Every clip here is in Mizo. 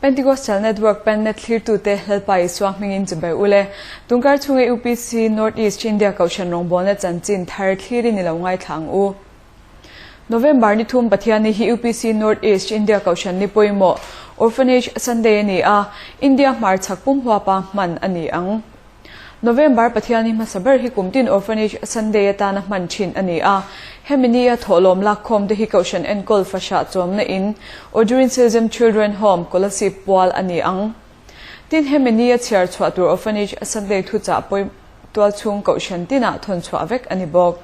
Pentecostal Network Pennet thlirtute Lalpa Isua hmingin chibai ule. Tunkar chhunga UPC North East India Kohhran rawngbawlna chanchin thar thlirin i lo ngaithla ang u. November ni thum Pathianni hi UPC North East India Kohhran ni pawimawh Orphanage Sunday a ni a, India hmarchhak pum huapa hman a ni ang. November Pathianni hmasa ber hi kumtin Orphanage Sunday atana hman thin a ni a, hemi nia thawhlawm lakkhawm te hi Kohhran enkawl fahrah chawmna in Odurin Silzem Children Home, Kolasib pual a ni ang. Tin, hemi nia chhiar chhuah tur Orphanage Sunday thuchah pawi tualchhung Kohhran tinah thawn chhuah vek a ni bawk.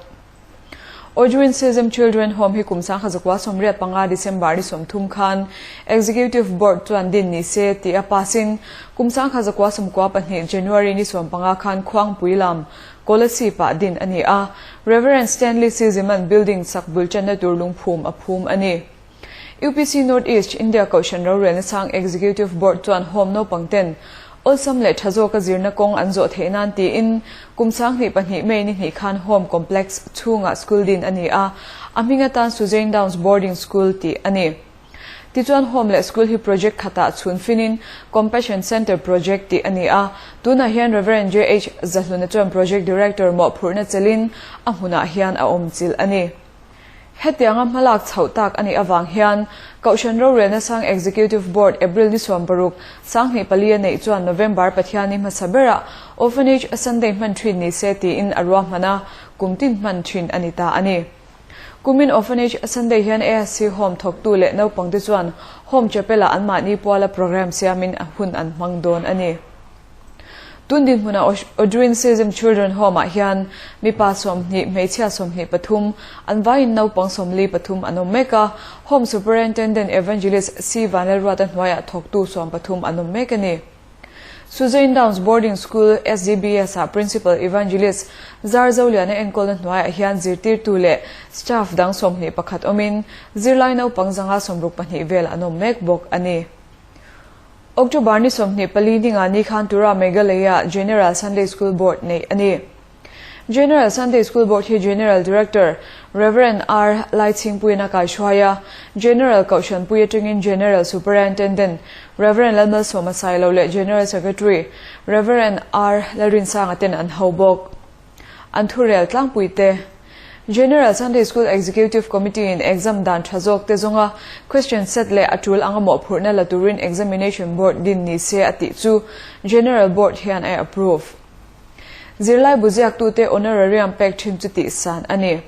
Ojuin Sism Children Home hi kum 1985 December ni 30 khan Executive Board chuan din ni se tih a pass in kum 1992 January ni 15 khan Khuangpui lam Kolasib ah din a ni a, Rev. Stanley Sism-a'n building sak bul tanna tur lungphum a phum a ni. UPC North East India Kohhran rorelna sang Executive Board chuan home naupang ten awlsam leh tha zawka zirna kawng an zawh theih nan tiin kum 2002 May ni hnih khan home complex chhungah school din a ni a, a hming atan Suzane Downs Boarding School tih a ni. Tichuan home leh school hi project khatah chhun finin Compassion Centre Project tih a ni a, tunah hian Rev. JH Zahluna chuan Project Director mawhphurhna chelin a hmunah hian a awm chilh a ni. Hetianga hmalak chhoh tak a nih avang hian Kohhran rorelna sang Executive Board April ni 60, 2004 a neih chuan November Pathianni hmasa berah Orphanage Sunday hman thin ni se tiin a ruahman a, kum tin hman thin a ni ta a ni. Kumin Orphanage Sunday hian ASC Home thawktu leh naupangte chuan Home Chapel-ah anmahni puala programme siamin hun an hmang dawn a ni. Tun dinhmuna Odrin Sism Children Home-ah hian mipa 20, hmeichhia 23, an vaiin naupang 43 an awm mek a, Home Superintendent Evangelist C. Vanlalruata hnuaiah thawktu 13 an awm mek a ni. Suzane Downs Boarding School, SDBS, ah Principal Evangelist Zar Zoliana enkawlna hnuaiah hian zirtirtu leh staff dang 21 awmin zirlai naupang 162 vel an awm mek bawk a ni. October ni 24 ninga ni khan Tura Meghalaya General Sunday School Board nei a ni. General Sunday School Board hi General Director Rev. R. Laichhingpuiin a kaihruai a, General Kohhranpui atangin General Superintendent Rev. Lalmalsawma Sailo leh General Secretary Rev. R. Lalrinsanga ten an ho bawk. An thurel tlangpui te. General Sunday School Executive Committee in exam dan tha zawk te zawnga question set leh a tul anga mawhphurhna la turin Examination Board din ni se a tih chu General Board hian a approve. Zirlai bu ziaktute honorarium pek thin chu tihsan a ni.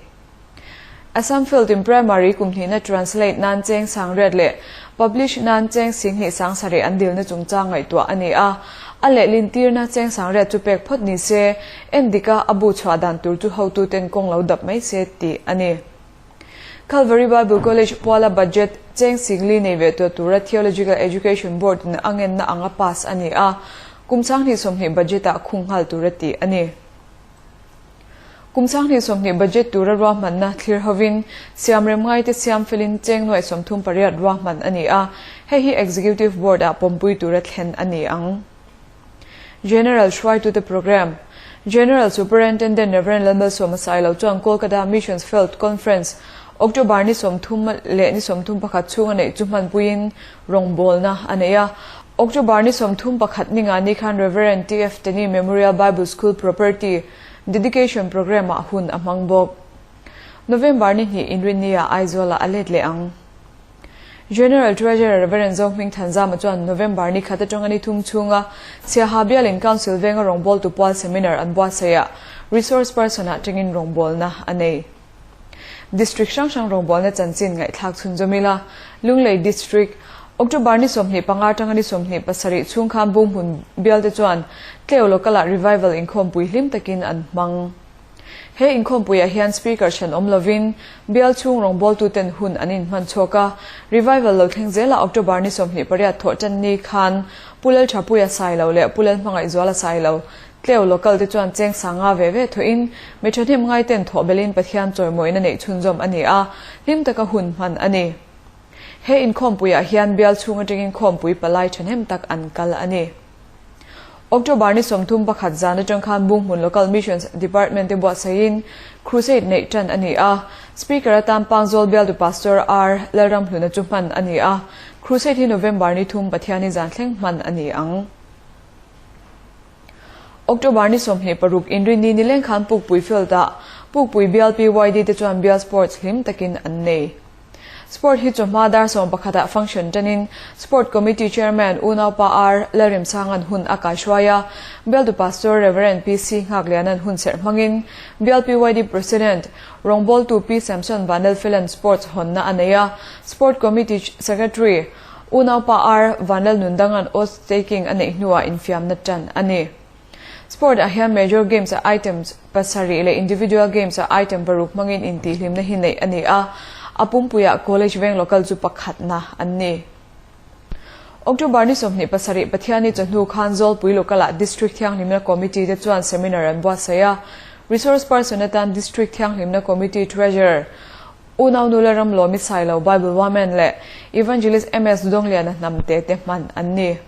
Assam Field in Primary kum hnihna translate nan cheng 800 leh publish nan cheng 27,000 an dilna chungchang ngaihtuah a ni a, a lehlin tirna cheng 800 chu pek phawt ni se, en dika a bu chhuah dan tur chu hotu ten kawng lo dap mai se tih a ni. Calvary Bible College puala budget cheng 40,000 nei ve tuah tura Theological Education Board in a ngenna anga pass a ni a, kum 2020 budget ah khung nghal tura tih a ni. Kum 2020 budget tura ruahmanna thlir hovin siam rem ngai te siam felin cheng nuai 38 ruahman a ni a, hei hi Executive Board ah pawmpui tura thlen a ni ang. General hruaitute Programme General Superintendent Rev. Lalmalsawma Sailo chuan Kolkata Missions Field Conference October ni 30 leh ni 31 chhunga neih chu hmanpuiin rawngbawlna a nei a. October ni 31 ninga ni khan Rev. TF Teni Memorial Bible School Property Dedication Programme ah hun a hmang bawk. November ni hnih inrinni ah Aizawl ah a let leh ang. General Treasurer Rev. Zohming Thanzama chuan November ni khat atanga ni thum chhunga Siaha Bialin Council venga rawngbawltu pual seminar an buatsaih ah Resource Person ah tangin rawngbawlna a nei. District hrang hrang rawngbawlna chanchin ngaihthlak chhunzawm ila, Lunglei District, October ni 25 atanga ni 27 chhung khan Bunghmun bialte chuan Tleu Local ah Revival inkhawmpui hlim takin an hmang. He inkhawmpuiah hian Speaker hran awm lovin bial chhung rawngbawltuten hun an inhman chhuak a, Revival lo thleng zelah October ni 28 thawh tan ni khan Pu Lalthapuia Sailo leh Pu Lalhmangaihzuala Sailo Tleu local te chuan cheng sanga ve ve thawhin mi thahnem ngaiten thawh belin Pathian chawimawina neih chhunzawm a ni a, hlim taka hun hman a ni. He inkhawmpuiah hian bial chhung atangin khawmpui palai thahnem tak an kal a ni. October ni 31 zan atang khan Bunghmun Local Missions Department te buatsaihin Crusade neih tan a ni a, Speaker atan Pangzawl bialtu Pastor R Lalramhluna chu hman a ni a, Crusade hi November ni thum Pathiani zan thleng hman a ni ang. October ni 26 Inrinni nileng khan Pukpui Field-ah Pukpui bial PYD te chuan bial sports hlim takin an nei. Sport hi chawhma dar 11 ah function tanin Sport Committee Chairman Unaupa R Lalremsanga'n hun a kaihruai a, bialtu Pastor Rev PC Nghakliana'n hun serh hmangin bial PYD President rawngbawltu Pi Samson Vanlalfela'n Sports hawnna a nei a, Sport Committee Secretary Unaupa R Vanlalnundanga'n oath taking a neih hnuah infiamna tan a ni. Sport ah hian Major Games ah items pasarih leh Individual Games ah item paruk hmangin intihhlimna hi neih a ni a, a pumpuiah College veng local chu pakhatna an ni. October ni 27 Pathianni chawhnu khan Zawlpui Local ah District Thianghlimna Committee te chuan seminar an buatsaih a, Resource Person atan District Thianghlimna Committee Treasurer Unau Nula Ramlawmi Sailo Bible Woman leh Evangelist MS Dawngliana Hnamte te hman an ni.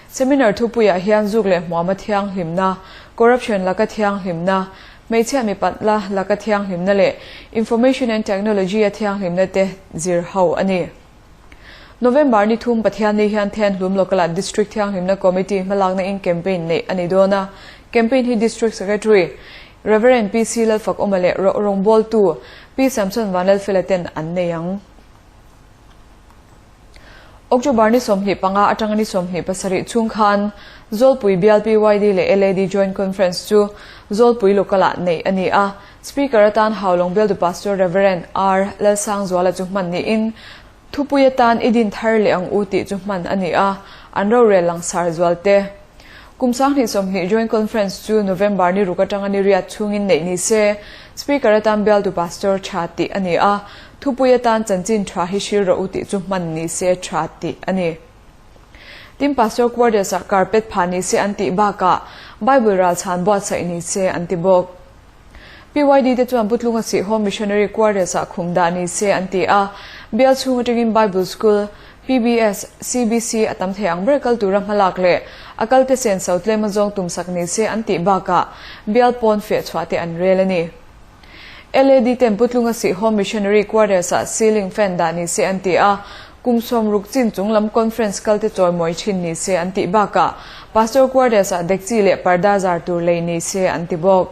Seminar thupuiah hian zuk leh hmuama thianghlimna, corruption laka thianghlimna, hmeichhia mipat la laka thianghlimna leh information and technology a thianghlimna te zir ho a ni. November ni thum Pathianni hian Thenhlum Local-ah District Thianghlimna Committee hmalakna in campaign neih a ni dawn a. Campaign hi District Secretary Rev. PC Lalfakawma leh rawngbawltu Pi Samson Vanlalfela ten an nei ang. October ni 25 atanga ni 27 chhung khan Zawlpui bial PYD leh LAD Joint Conference chu Zawlpui Local-ah neih a ni a. Speaker atan Haulawng bialtu Pastor Rev. R Lalsangzuala chu hman niin thupui atan i din thar leh ang u tih chu hman a ni a, an rorel langsar zual te. Kum 2020 Joint Conference chu November ni ruk atanga ni riat chhungin neih ni se, Speaker atan bialtu Pastor tha tih a ni a, thupui atan chanchin tha hi hril rawh u tih chu hman ni se tha tih a ni. Tin Pastor quarters ah carpet phah ni se an tih bakah Bible ral chhan buatsaih ni se an ti bawk. PYD te chuan Putlunga Sihhawm Missionary Quarters ah khum dah ni se an ti a, bial chhung atangin Bible School, PBS, CBC a tam thei ang ber kal tura hmalak leh a kal te sen so tlem a zawng tum sak ni se an tih bakah bial pawn feh chhuah te an rel a ni. LAD ten Putlunga Sihhawm Missionary Quarters ah ceiling fan dah ni se an ti a, kum 60 chin chung lam conference kal te chawimawi thin ni se an tih bakah Pastor Quarters ah dekchi leh parda zar tur lei ni se an ti bawk.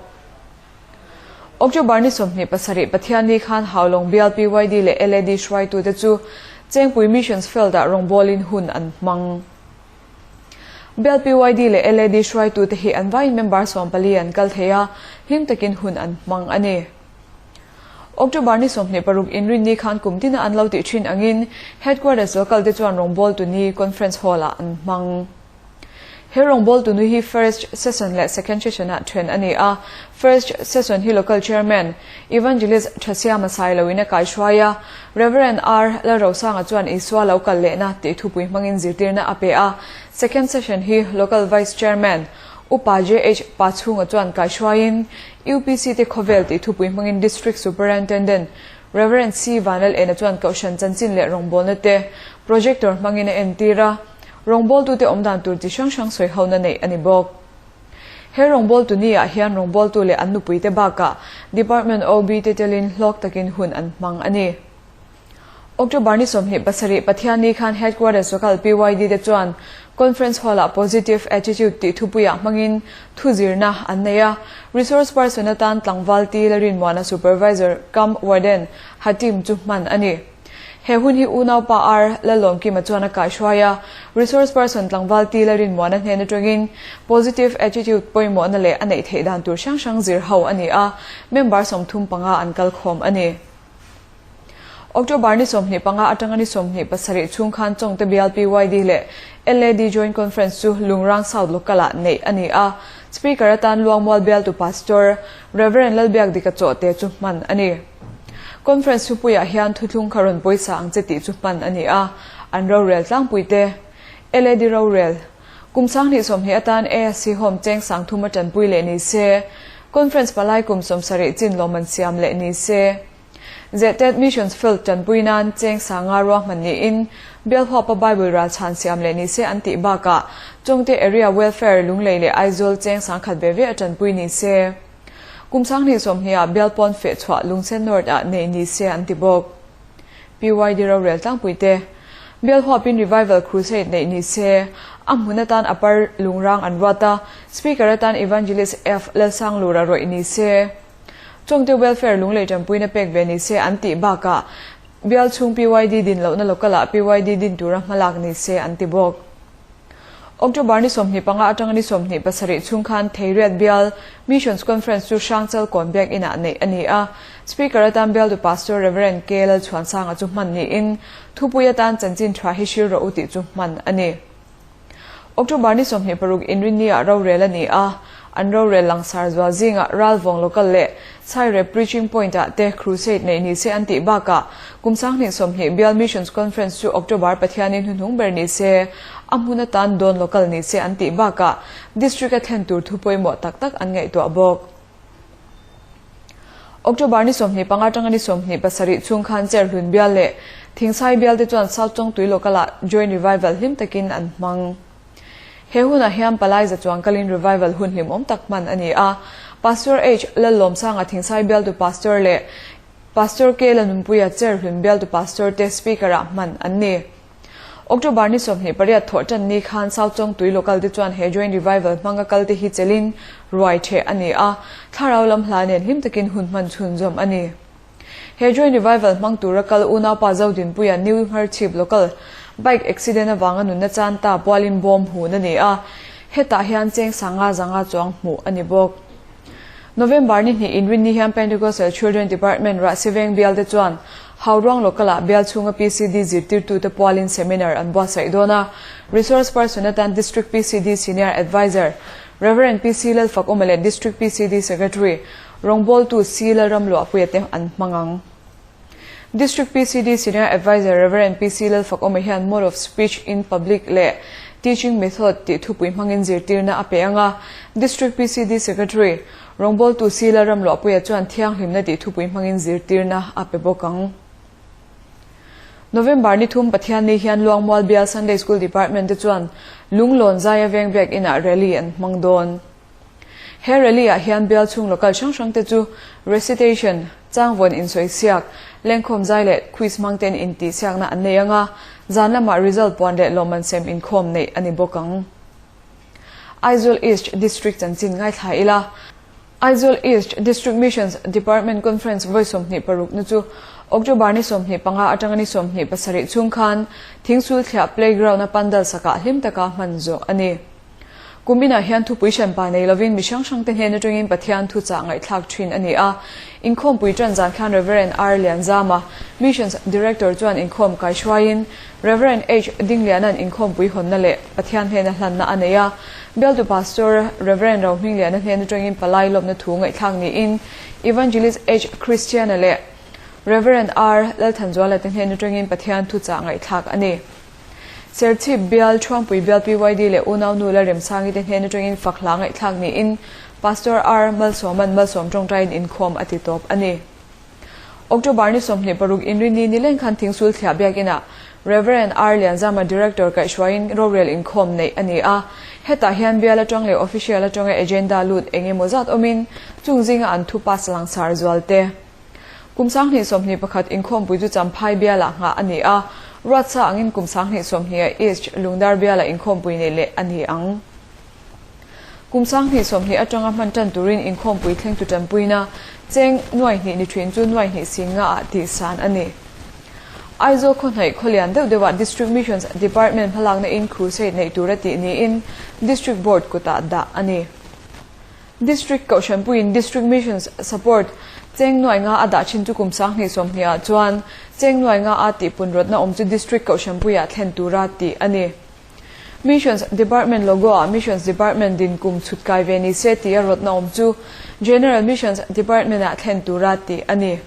October ni 27 Pathianni khan Haulawng bial PYD leh LAD hruaitute chu Chengpui Missions Field-ah rawngbawlin hun an hmang. Bial PYD leh LAD hruaitute hi an vaiin member 14 an kal thei a, hlim takin hun an hmang a ni. October ni 26 inrinni khan kum tina an lo tih thin angin Headquarters local te chuan rawngbawltu ni Conference Hall-ah an hmang. He rawngbawltu nu hi First Session leh Second Session-ah then a ni a. First Session hi Local Chairman, Evangelist Thasiama Sailoin a kaihruai a. Rev. R Lalrosanga chuan Isua lo kal lehna tih thupui hmangin zirtirna a pe a. Second Session hi Local Vice Chairman, Upa JH Pachhunga chuan kaihruaiin UPC te khawvel tih thupui hmangin District Superintendent, Rev. C Vanlal Ena chuan Kohhran chanchin leh rawngbawlna te projector hmangin a entir a. Rawngbawltute awm dan tur chi hrang hrang sawi hona neih a ni bawk. He rawngbawltu ni ah hian rawngbawltu leh an nupuite bakah Department OB te telin hlawk takin hun an hmang a ni. October ni 27 Pathianni khan Headquarters Local PYD te chuan Conference Hall ah Positive Attitude tih thupuiah hmangin thu zirna an nei a. Resource person atan tlangval T Larinmuana Supervisor cum Warden Hatim chu hman a ni. He hun hi unaupa R Lalawmkima chuan a kaihruai a, resource person tlangval T Larinmuana hnen atangin positive attitude pawimawhna leh a neih theih dan tur hrang hrang zir ho a ni a, member 35 an kal khawm a ni. October ni 25 atanga ni 27 chhung khan Chawngte bial PYD leh LAD Joint Conference chu Lungrang South Local-ah neih a ni a, Speaker atan Luangmual bialtu Pastor Rev Lalbiakdika Chawhte chu hman a ni. Conference thupuiah hian thuthlung kha rawn pawisa ang che tih chu hman a ni a, an rorel tlangpuite, LAD rorel, kum 2020 atan ASC Home cheng 3000 a tanpui leh ni se, Conference palai kum 70 chin lawmman siam leh ni se. Zehtet Missions Field tanpui nan cheng sanga ruahman niin Bial huapa Bible ral chhan siam leh ni se an tih bakah Chawngte Area Welfare Lunglei leh Aizawl cheng sangkhat ve ve a tanpui ni se. Kum sanghnih sawmhnih ah bial pawn feh chhuah Lungsen North ah neih ni se an ti bawk. PYD rorel tlangpui te Bial huapin Revival Crusade neih ni se a hmun atan Upper Lungrang an ruat a, Speaker atan Evangelist F Lalsanglura rawih ni se. Chawngte Welfare Lunglei tanpuina pek ve ni se an tih bakah Bial chhung PYD din lohna local ah PYD din tura hmalak ni se an ti bawk. October ni 25 atanga ni 27 chhung khan Theiriat Bial Missions Conference chu Hrangchal Kawn Biak Inah neih a ni a. Speaker atan Bialtu Pastor Rev. K Lalchhuansanga chu hman niin thupui atan chanchin tha hi hril rawh u tih chu hman a ni. October ni 26 inrinni ah rorel a ni a, an rorel langsar zual zingah Ralvawng Local leh Chhairep Preaching Point ah te Crusade neih ni se an tih bakah kum 2020 Bial Missions Conference chu October Pathianin hnuhnung ber ni se, a hmun atan Dawn Local ni se an tih bakah District a thlen tur thu pawimawh tak tak an ngaihtuah bawk. October ni 25 atanga ni 27 chhung khan Cherhlun Bial leh Thingsai Bial te chuan South Chawngtui Local ah Joint Revival hlim takin an hmang. He hunah hian palai za chuang kalin revival hun hlimawm tak hman a ni a. Pastor H Lallawmsanga Thingsai Bialtu Pastor leh Pastor K Lalnunpuia Cherhlun Bialtu Pastor te Speaker ah hman an ni. October ni 28 thawh tan ni khan South Chawngtui Local te chuan he Joint Revival hmanga kal te hi chelin ruai theh a ni a, thlarau lam hla nen hlim takin hun hman chhunzawm a ni. He Joint Revival hmang tura kal unaupa Zodinpuia New Hmarchhip Local bike accident avanga nunna chan ta pualin bawm hun a ni a, hetah hian cheng sanga zanga chuang hmuh a ni bawk. November ni hnih inrinni hian Pentecostal Children Department Rahsiveng bial te chuan Hauruang Local ah bial chhunga PCD zirtirtute pualin seminar an buatsaih dawn a. Resource person atan District PCD Senior Adviser Rev. PC Lalfakawma leh District PCD Secretary Rawngbawltu C Lalramluahpuia te an hmang ang. District PCD Senior Adviser Rev. PC Lalfakawma hian Mode of Speech in Public leh Teaching Method tih thupui hmangin zirtirna a pe ang a. District PCD Secretary Rawngbawltu C Lalramluahpuia chuan thianghlimna tih thupui hmangin zirtirna a pe bawk ang. November ni thum Pathianni hian Luangmual Bial Sunday School Department te chuan Lunglawn Zaia Veng Biak Inah rally an hmang dawn. He rally ah hian bial chhung local hrang hrang te chu recitation, changvawn insawi siak, lengkhawm zai leh quiz hmang ten intih siakna an nei ang a, zan lamah result puan leh lawmman sem inkhawm neih a ni bawk ang. Aizawl East District chanchin ngaithla ila. Aizawl East District Missions Department Conference vawi 26 na chu October ni 25 atanga ni 27 chhung khan Thingsulthliah Playground a pandal sakah hlim taka hman zawh a ni. Kum inah hian thupui hranpa nei lovin mi hrang hrang te hnen atangin Pathian thu chah ngaihthlak thin a ni a. Inkhawmpui tan zan khan Rev. R Lianzama, Missions Director chuan inkhawm kai hruaiin Rev. H Dingliana'n inkhawmpui hawnna leh Pathian hnena hlanna a nei a. Bialtu Pastor Rev. Rohmingliana hnen atangin palai lawmna thu ngaihthlak niin Evangelist H Christiana leh Rev. R Lalthanzuala te hnen atangin Pathian thu chah ngaihthlak a ni. Serchhip Bial, Thuampui Bial PYD leh unau nu Lalremsangi te hnen atangin fak hla ngaihthlak niin Pastor R Malsawman Malsawm tawngtaiin inkhawm a ti tawp a ni. October ni 26 inrinni nileng khan Thingsul Thliah Biakinah Rev. R Lianzama Director kaihhruaiin rorel inkhawm neih a ni a. Hetah hian bial atang leh official atanga agenda lut eng emaw zat awmin chung zinga an thu pass langsar zual te. Kum 2021 inkhawmpui chu Champhai bialah nghah a ni a, ruatsa angin kum 2020 ah East Lungdar bialah inkhawmpui neih leh a ni ang. Kum 2020 atanga hman tan turin inkhawmpui thlengtu tanpuina cheng nuai hnih ni thin chu nuai hnih sin nga ah tihsan a ni. Aizawl khawhnaih khawlian deuh deuhah District Missions Department hmalakna in crusade neih tura tih niin District Board kutah dah a ni. District Kohhranpuiin District Missions Support cheng nuai nga a dah thin chu kum 2020 ah chuan cheng nuai nga a tih pun rawtna awm chu District Kohhranpuiah thlen tura tih a ni. Missions Department logo ah Missions Department din kum chhut kai ve ni se tih a rawtna awm chu General Missions Department ah thlen tura tih a ni.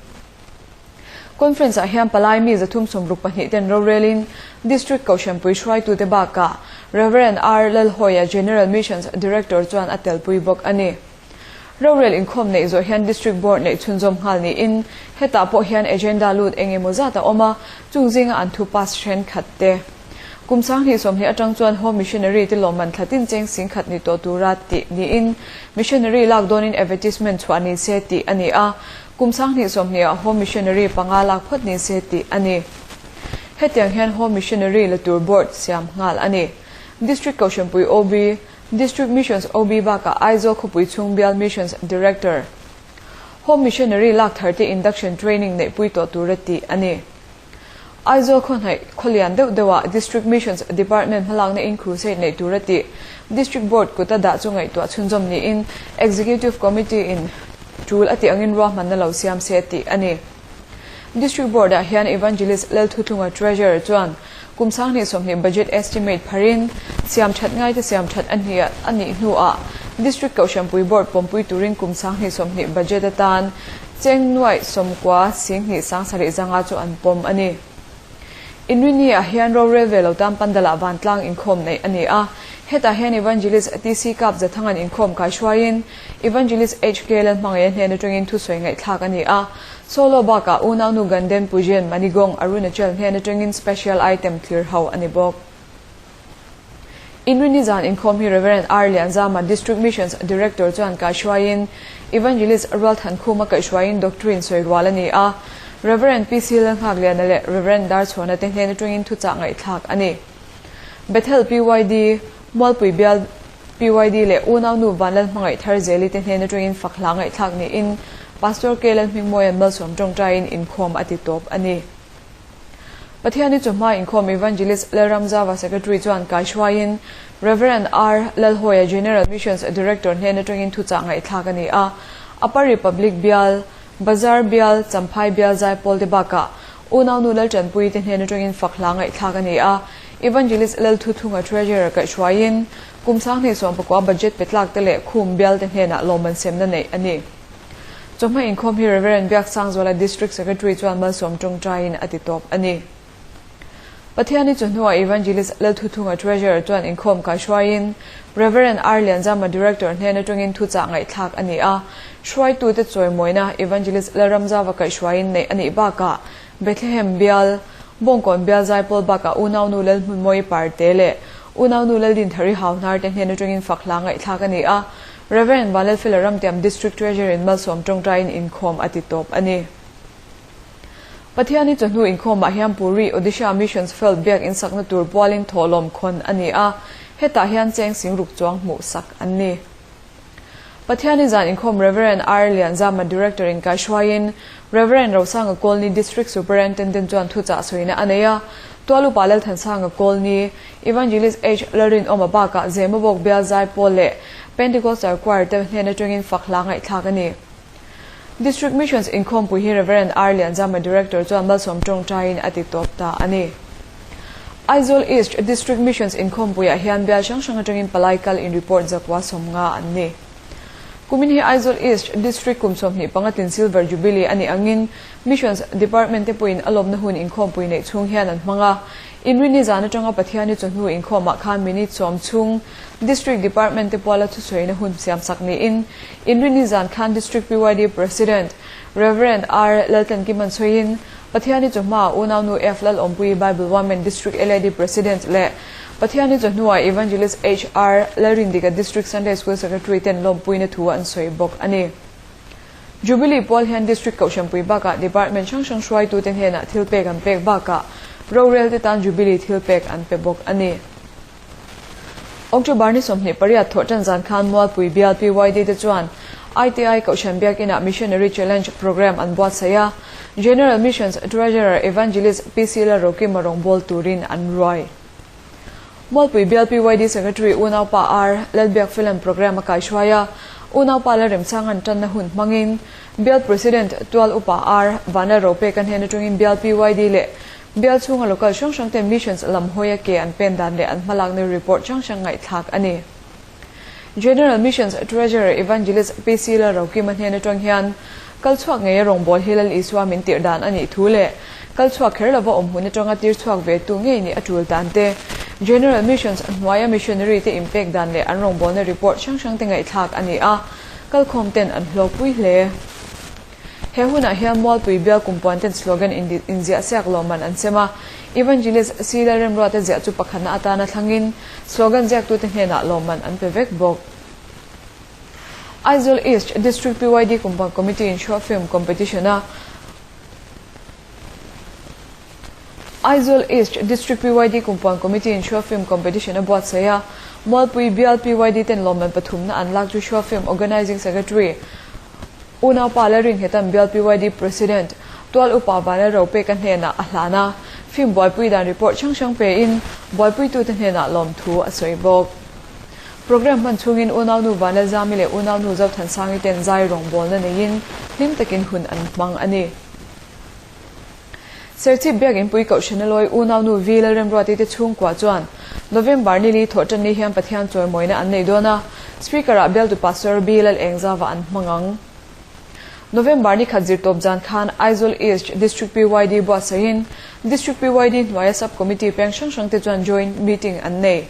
Conference ah hian palai mi 362 ten rorelin District Kohhranpui hruaitute bakah Rev. R Lalhawia General Missions Director chuan a telpui bawk a ni. Rorel inkhawm neih zawh hian District Board neih chhunzawm nghal niin hetah pawh hian agenda lut eng emaw zat a awm a, chung zinga an thu pass thenkhat te. Kum 2020 atang chuan Home Missionary te lawmman thlatin cheng 10,000 ni tawh tura tih niin Missionary lak dawnin advertisement chhuah ni se tih a ni a, kum 2020 ah Home Missionary panga lak phawt ni se tih a ni. Hetiang hian Home Missionary la tur Board siam nghal a ni. District Kohhranpui OB, District Missions OB bakah Aizawl khawpui chhung bial Missions Director, Home Missionary lak tharte Induction Training neihpui tawh tura tih a ni. Aizawl khawhnaih khawlian deuh deuhah District Missions Department hmalakna in crusade neih tura tih District Board kuta dah chu ngaihtuah chhunzawm niin Executive Committee in tul a tih angin ruahmanna lo siam se tih a ni. District Board ah hian Evangelist Lalthutlunga Treasurer chuan kum 2020 budget estimate pharin siam that ngaite siam that a hnih a nih hnuah District Kohhranpui Board pawmpui turin kum 2020 budget atan cheng nuai sawmkua 2 7 zanga chu an pawm a ni. Inrini ah hian rorel ve lo tan pandala vantlang inkhawm nei a ni a. Hetah hian Evangelist TC Kap Zathangan inkhawm kai hruaiin Evangelist HK Lalhmangaih hnen atangin thusawi ngaihthlak a ni a. Solo bakah unau nu Ganden Pujen Manigong Arunachal hnen atangin special item thlir ho a ni bawk. Inrini zan inkhawm hi Reverend R Lianzama District Missions Director chuan kai hruaiin Evangelist Rualthan Khuma kai hruaiin Doctrine sawi rual a ni a. Reverend PC Lalnghak Liana leh Reverend Darchhuana te hnen atangin thuchah ngaihthlak a ni. Bethel PYD, Mualpui Bial PYD leh unau nu Vanlal hmangaih thar zeli te hnen atangin fakhla ngaihthlak niin Pastor K Lalhmingmawian malsawm tawngtaiin inkhawm a ti tawp a ni. Pathiani chawhma inkhawm Evangelist Lalramzawa Secretary chuan kai hruaiin Reverend R Lalhoia General Missions Director hnen atangin thuchah ngaihthlak a ni a. Upper Republic Bial, Bazar Bial, Champhai Bial Zaipawl te bakah unau nu Laltanpui te hnen atangin fakhla ngaihthlak a ni a. Evangelist Lalthuthunga Treasurer kai hruaiin kum 2019 budget petlak te leh khum bial te hnenah lawmman semna nei a ni. Chawhma inkhawm hi Reverend Biak Sangzuala District Secretary chuan malsawm tawngtaiin a ti tawp a ni. Pathiani chawhnuah Evangelist Lalthuthunga Treasurer chuan inkhawm kai hruaiin Reverend R Lianzama Director hnen atangin thuchah ngaihthlak a ni a. Hruaitu te chawimawina Evangelist Lalramzawa kai hruaiin nei a nih bakah Bethlehem Bial, Bawngkawn Bial Zaipawl bakah unau nu Lalhmunmawi Parte leh unau nu Laldin Thari Hauhnar te hnen atangin fakhla ngaihthlak a ni a. Reverend Vanlalfela Ramtiam District Treasurer in malsawm tawngtaiin inkhawm a ti tawp a ni. Pathiani chawhnu inkhawmah hian Puri Odisha Missions Field biak in sakna tur pualin thawhlawm khawn a ni a. Hetah hian cheng 60,000 chuang hmuh sak an ni. Pathiani zan inkhawm Reverend R Lianzama Director in kai hruaiin Reverend Rosanga Colney District Superintendent chuan thuchah sawiina a nei a. Tualupa Lalthansanga Colney, Evangelist H Lalrin Oma bakah Zemabawk Bial Zaipawl leh Pentecostal Choir te hnen atangin fakhla ngaihthlak a ni. District Missions inkhawmpui hi Reverend R Lianzama Director chuan malsawm tawngtaiin a ti tawp ta a ni. Aizawl East District Missions inkhawmpuiah hian bial hrang hrang atangin palai kal in report zakwa 50 an ni. Kumin hi Aizawl East District kum 25 tin Silver Jubilee ani angin Missions Department te puin a lawmna hun inkhawmpui nei chhung hian an hmanga. Inrini zan atanga Pathiani chawhnu inkhawmah khan minute 10 chhung District Department te puala thusawiina hun siam sak niin Inrini zan khan District PYD President Reverend R Laltlankiman sawiin Pathiani chawhma unau nu F Lal Awmpui Bible Women District LAD President leh Pathiani chawhnuah Evangelist HR Lalrindika District Sunday School Secretary ten lawmpuina thu an sawi bawk a ni. Jubilee Pawl hian District Kohhranpui bakah Department hrang hrang hruaitu te hnenah thil pek an pek bakah rorel te tan Jubilee thil pek an pe bawk a ni. October ni 28 thawh tan zan khan Mualpui Bial PYD te chuan ITI Kohhran Biakinah Missionary Challenge Program an buatsaih a. General Missions Treasurer Evangelist PC Lalroki Marong bawl turin an ruai. Mualpui Bial PYD Secretary unau pa R Lalbiak Filan Program a kai hruai a. Unau pa Lalremchang an tanna hun hmangin Bial President Tual Upa R Vanlal Ropek an hnen atangin Bial PYD leh Bial chhunga local hrang hrang te missions lam hawi a ke an pen dan leh an hmalak ni report hrang hrang ngaihthlak a ni. General Missions Treasurer Evangelist PC Lalrokima hnen atang hian kalchhuak ngei a rawngbâwl hi Lal Isua min tirh dan a nih thu leh kalchhuak kher lova awm hun atanga tir chhuak ve tu ngei ni a tul dan te General Missions hnuaia missionary te inpek dan leh an rawngbâwlna report hrang hrang te ngaihthlak a ni a. kalkhawm ten an hlawkpui hle. He hunah hian Mualpui bial kumpuan ten slogan inziah siak lawmman an sem a, Evangelist C Lalremruata ziah chu pakhatna atana thlangin slogan ziaktute hnenah lawmman an pe vek bawk. Aizawl East District PYD Kumpuan Committee in Short Film Competition a Aizawl East District PYD Kumpuan Committee in Short Film Competition a buatsaih a, Mualpui bial PYD ten lawmman pathumna an lak chu Short Film Organising Secretary Unaupa Lalrinnghetan bial PYD President Tual Upa Vanlalropeka hnenah a hlan a, film buaipui dan report hrang hrang pein buaipuitute hnenah lawmthu a sawi bawk. Programme hman chhungin Unaunu Vanlalzami leh Unaunu Zothansangi ten zai rawngbawlna neiin hlim takin hun an hmang a ni. Serchhip Biakinpui Kohhrana lawi Unaunu V Lalremruati te chhungkua chuan November nili thawhṭan ni hian Pathian chawimawina an nei dawn a, Speaker-ah bialtu Pastor B Lalengzava an hmang ang. November ni khat zirtawp zan khan Aizawl East District PYD buatsaihin District PYD hnuaia Sub-Committee peng hrang hrangte chuan Joint Meeting an nei.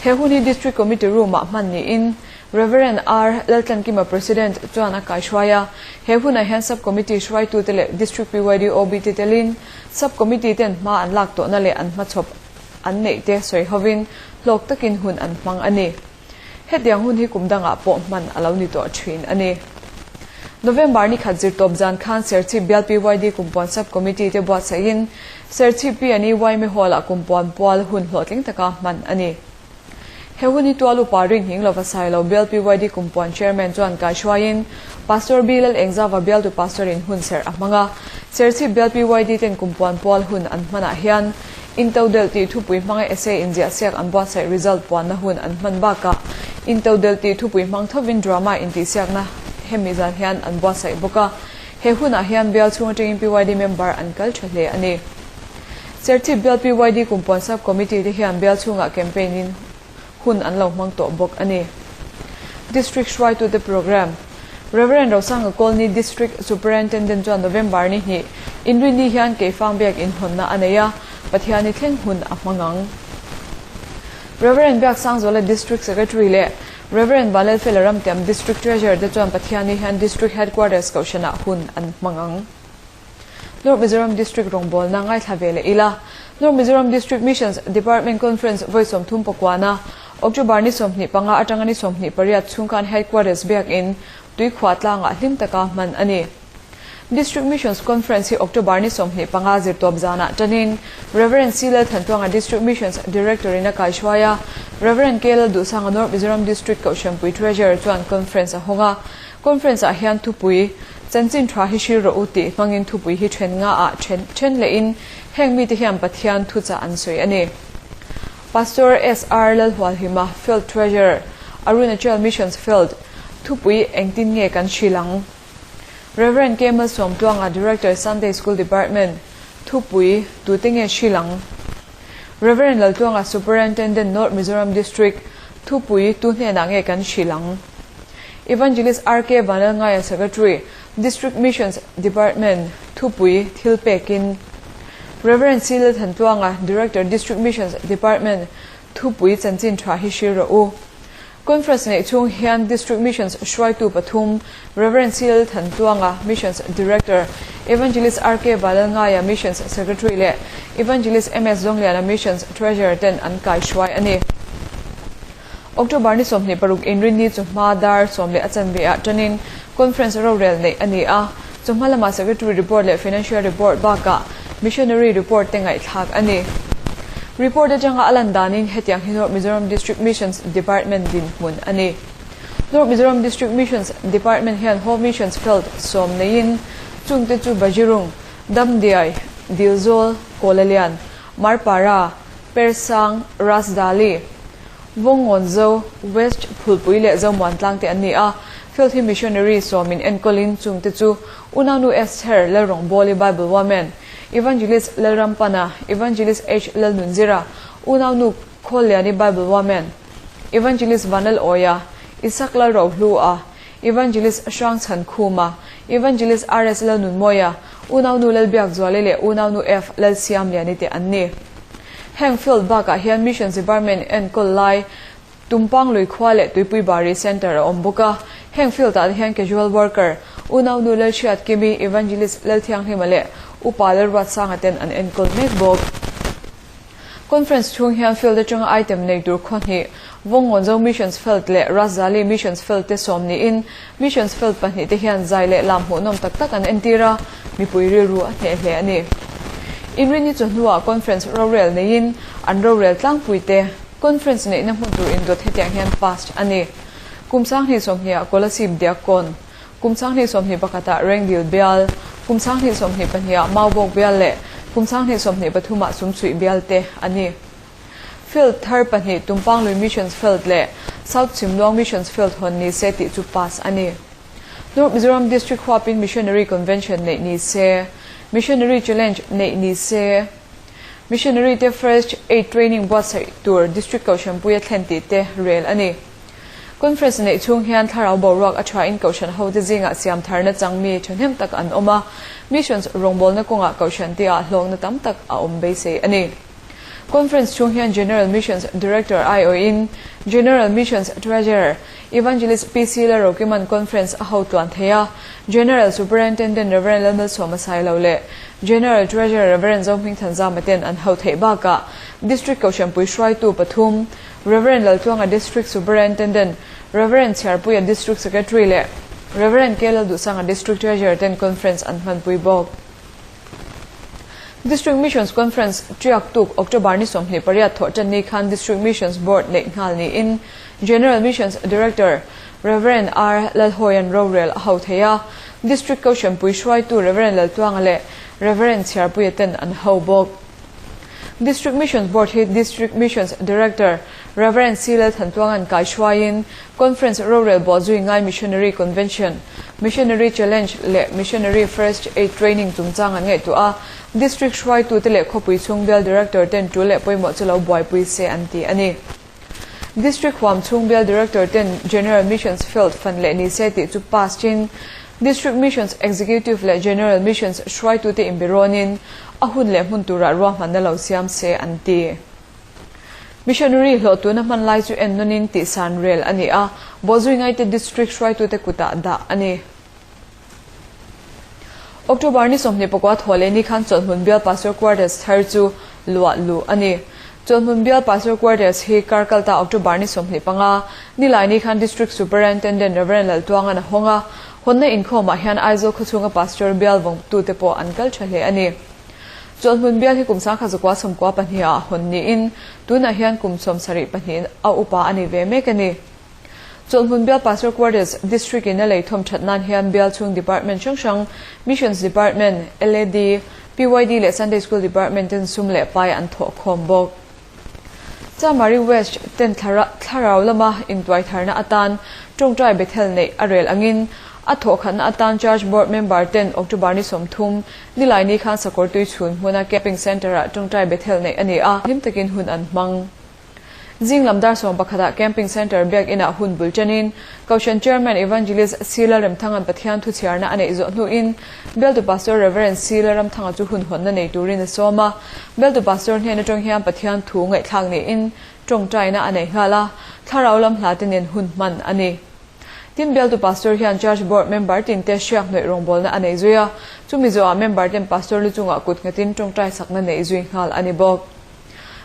He hun hi District Committee Room-ah hman niin Rev. R. Laltlankima President chuan a kaihruai a. He hunah hian Sub Committee hruaitute leh District PYD OB te telin Sub Committee ten hma an lak tawhna leh an hmachhawp an neih te sawi hovin hlawk takin hun an hmang a ni. Hetiang hun hi kum dangah pawh hman a lo ni tawh thin a ni. November ni khat zirtawp zan khan Serchhip Bial PYD Kumpuan Sub Committee te buatsaihin Serchhip P&E Yma Hall-ah kumpuan pual hun hlawhtling taka hman a ni. He hun hi tual upa ringhing lova Sailo Bial PYD kumpuan Chairman chuan kaihruaiin Pastor B Lalengzava bialtu Pastor-in hun serh a hmang a. Serchhip Bial PYD ten kumpuan pual hun an hmanah hian Intodelh tih thupui hmanga essay inziah siak an buatsaih result puanna hun an hman bakah Intodelh tih thupui hmang thovin drama intihsiakna hemi zan hian an buatsaih bawk a. He hunah hian bial chhung atangin PYD member an kal tha hle a ni. Serchhip bial PYD Kumpuan Sub Committee te hian bial chhungah campaign in hun an lo hmang tawh bawk a ni. District hruaitute Programme Rev. Rosanga Colney District Superintendent chuan November ni hnih Inrinni hian Keifang biak inhawnna a nei a, Pathiani thleng hun a hmang ang. Rev. Biaksangzuala District Secretary leh Rev. Vanlalfela Ramtiam District Treasurer te chuan Pathiani hian District Headquarters Kohhranah hun an hmang ang. North Mizoram District rawngbawlna ngaithla ve leh ila. North Mizoram District Missions Department Conference vawi 30 pakuana October ni 25 atanga ni 28 chhung khan Headquarters biakin Tuikhuah tlangah hlim taka hman a ni. District Missions Conference hi October ni 25 zirtawp zanah tanin Rev. C Lalthantuanga District Missions Director in a kaihruai a, Rev. K Lalduhsanga North Mizoram District Kohhranpui Treasurer chuan Conference a hawng a. Conference ah hian thupui, Chanchin tha hi hril rawh u tih hmangin thupui hi then nga ah then then lehin heng mite hian Pathian thuchah an sawi a ni. Pastor SR Lalhualhima, Field Treasurer, Arunachal Missions Field, thupui engtin nge kan hril ang? Rev. K Malsawmtluanga, Director, Sunday School Department, Thupui, tute nge hrilh ang? Rev. Laltluanga, Superintendent, North Mizoram District, Thupui, tu hnenah nge kan hrilh ang? Evangelist RK Vanlalngaia, Secretary, District Missions Department, Thupui, thil pekin. Rev. C Lalthantluanga, Director, District Missions Department, Thupui chanchin tha hi hril rawh u. Conference neih chhung hian District Missions hruaitu pathum, Rev. C L Thantluanga, Missions Director, Evangelist R K Valalngaia, Missions Secretary leh Evangelist M S Zawngliana, Missions Treasurer ten an kaihruai a ni. October ni 26 inrinni chawhma dar sawm leh a chanve ah tanin Conference rorel neih a ni a, chawhma lamah Secretary Report leh Financial Report bakah Missionary Report te ngaihthlak a ni. Report atanga a lan danin hetiang hi North Mizoram District Missions Department dinhmun a ni. North Mizoram District Missions Department hian Home Missions Field sawm neiin chungte chu Bajirung, Damdiai, Dilzawl, Kawlalian, Marpara, Persang, Rasdali, Vawngawnzo, West Phulpui leh Zomuan te an ni a. Field hi Missionary sawmin enkawlin chungte chu Unaunu Esther Lalrawngbawli Bible Woman, Evangelist Lalrampana, Evangelist H Lalnunzira, Unaunu Khawlliani Bible Woman, Evangelist Vanlal Awia, Isak Lalrohlua, Evangelist Hrangchhan Khuma, Evangelist RS Lalnunmawia, Unaunu Lalbiakzuali leh Unaunu F Lalsiamliani te an ni. Heng field bakah hian Missions Department enkawl lai Tumpang lui khua leh Tuipui Bari Centre a awm bawk a. Heng field-ah te hian casual worker, Unaunu Lalhriat Kimi, Evangelist Lalthianghlima leh Upa Lalruatsanga ten an enkawl mek bawk. Conference chhung hian field atanga item nei tur khaw hnih, Vawngawnzo Missions Field leh Raszali Missions Field te sawm niin Missions Field pahnihte hian zai leh lam hmuhnawm tak tak an entir a, mipui rilru a hneh hle a ni. Inrinni chawhnuah conference rorel neiin an rorel tlangpui te conference neihna hmun tur indawt hetiang hian passed a ni. Kum sanghnih sawmhnih ah Kolasib Diakkawn, Kum 2021 ah Rengdil bial, kum 2022 ah Maubawk bial leh kum 2023 ah Sumchhuih bial te a ni. Field thar pahnih Tumpanglui Missions Field leh South Chhimluang Missions Field hawn ni se tih chu pass a ni. North Mizoram District huapin Missionary Convention neih ni se, Missionary Challenge neih ni se, Missionary te First Aid Training buatsaih tur District Kohhranpuia thlen tih te rel a ni. Conference neih chhung hian thlarau boruak a thain Kohhran hote zingah siam tharna chang mi thahnem tak an awm a, Missions rawngbawlna kawngah Kohhran te ah hlawkna tam tak a awm beisei a ni. Conference chhung hian General Missions Director aiawhin General Missions Treasurer Evangelist PC Lalrokiman Conference a ho tluan thei a, General Superintendent Rev Lalmalsawma Sailo leh General Treasurer Rev Zohmingthanzama ten an ho theih bakah District Kohhranpui hruaitu pathum Rev. Laltluanga District Superintendent, Rev. Chhiarpuia District Secretary leh Rev. K. Lalduhsanga District Treasurer ten Conference an hmanpui bawk. District Missions Conference tiak tuk October ni 28 thawh tan ni khan District Missions Board neih nghal niin General Missions Director Rev. R. Lalhawian rorel a ho thei a, District Kohhranpui hruaitu Rev. Laltluanga leh Rev. Chhiarpuia ten an ho bawk. District Missions Board hi District Missions Director Rev. C. Lalthantluanga'n kaihruaiin Conference rorel bawhzui ngai Missionary Convention, Missionary Challenge leh Missionary First Aid Training chungchang an ngaihtuah a, District hruaitute leh khawpui chhung bial Director ten tul leh pawimawh chu lo buaipui se an ti a ni. District huam chhung bial Director ten General Missions Field fan leh ni se tih chu pass chin District Missions Executive leh General Missions hruaitute inbirawnin a hun leh hmun turah ruahmanna lo siam se an ti. Missionary hlawh tuna hman lai chu en nawnin tihsan rel a ni a, bawhzui ngaite District hruaitute kutah dah a ni. October ni 24 thaw leh ni khan Chawlhhmun Bial Pastor Quarters thar chu luah luh a ni. Chawlhhmun Bial Pastor Quarters hi kar kalta October ni 25 nilai ni khan District Superintendent Rev. Laltuanga'n a hawng a, hawnna inkhawmah hian Aizawl khawchhunga Pastor bial vawngtute pawh an kal tha hle a ni. Chawlhhmun bial hi kum 1992 ah hawn niin tunah hian kum 72 a upa a ni ve mek a ni. Chawlhhmun Bial Pastor Quarters District in a lei thawm that nan hian bial chhung Department hrang hrang, Missions Department, LAD, PYD leh Sunday School Department ten sum leh pai an thawh khawm bawk. Chamari West ten thlarau lama intuai tharna atan tawngtai Bethel neih a rel angin a thawhkhatna atan Church Board member ten October ni 30 nilai ni khan Sakawrtui chhun hmuna Camping Centre ah tawngtai Bethel neih a ni a, hlim takin hun an hmang. Zing lam dar 11 ah Camping Centre biak inah hun bul tanin Kohhran Chairman Evangelist C. Lalremthanga'n Pathian thuchhiarna a neih zawh hnuin Bialtu Pastor Rev. C. Lalramthanga chu hun hawnna nei turin a sawm a. Bialtu Pastor hnen atang hian Pathian thu ngaihthlak niin tawngtaina a nei nghal a, thlarau lam hla te nen hun hman a ni. Tin, Bialtu Pastor hian Church Board member tinte hriak hnawih rawngbawlna a nei zui a, chumi zawhah member ten Pastor lu chungah kut nghatin tawngtai sakna neih zui nghal a ni bawk.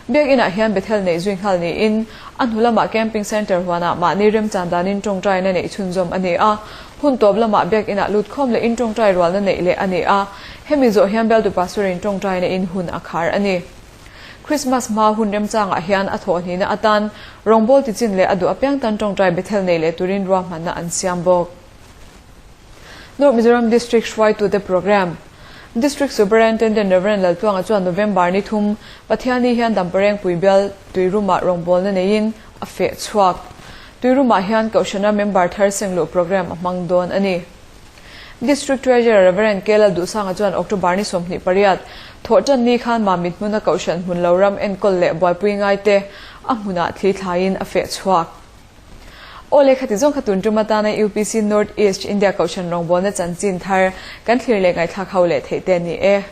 Biakinah hian Bethel neih zui nghal niin, a hnu lamah Camping Centre huanah mahni remchan danin tawngtaina neih chhunzawm a ni a. Hun tawp lamah Biakinah lut khawm leh in tawngtai rualna neih leh a ni a. Hemi zawh hian Bialtu Pastor-in tawngtaina in hun a khar a ni. Christmas hma hun remchangah hian a thawhhnihna atan rawngbawl tichin leh a duh apiang tan tawngtai Bethel nei leh turin ruahmanna an siam bawk. North Mizoram District hruaitute Programme District Superintendent Rev. Laltluanga chuan November ni thum Pathianni hian Damparengpui bial Tuirumah rawngbawlna neiin a feh chhuak. Tuirumah hian Kohhrana member thar sengluh programme a hmang dawn a ni. District Treasurer Rev. K. Lalduhsanga chuan October ni 28 thawhtan ni khan Mamit hmuna Kohhran hmun lo ram enkawl leh buaipui ngaite a hmunah thli thlaiin a feh chhuak. Aw le khati zawng kha tun tum atana UPC North East India Kohhran rawngbawlna chanchin thar kan thlir leh ngaihthlak ho leh theih te a ni e.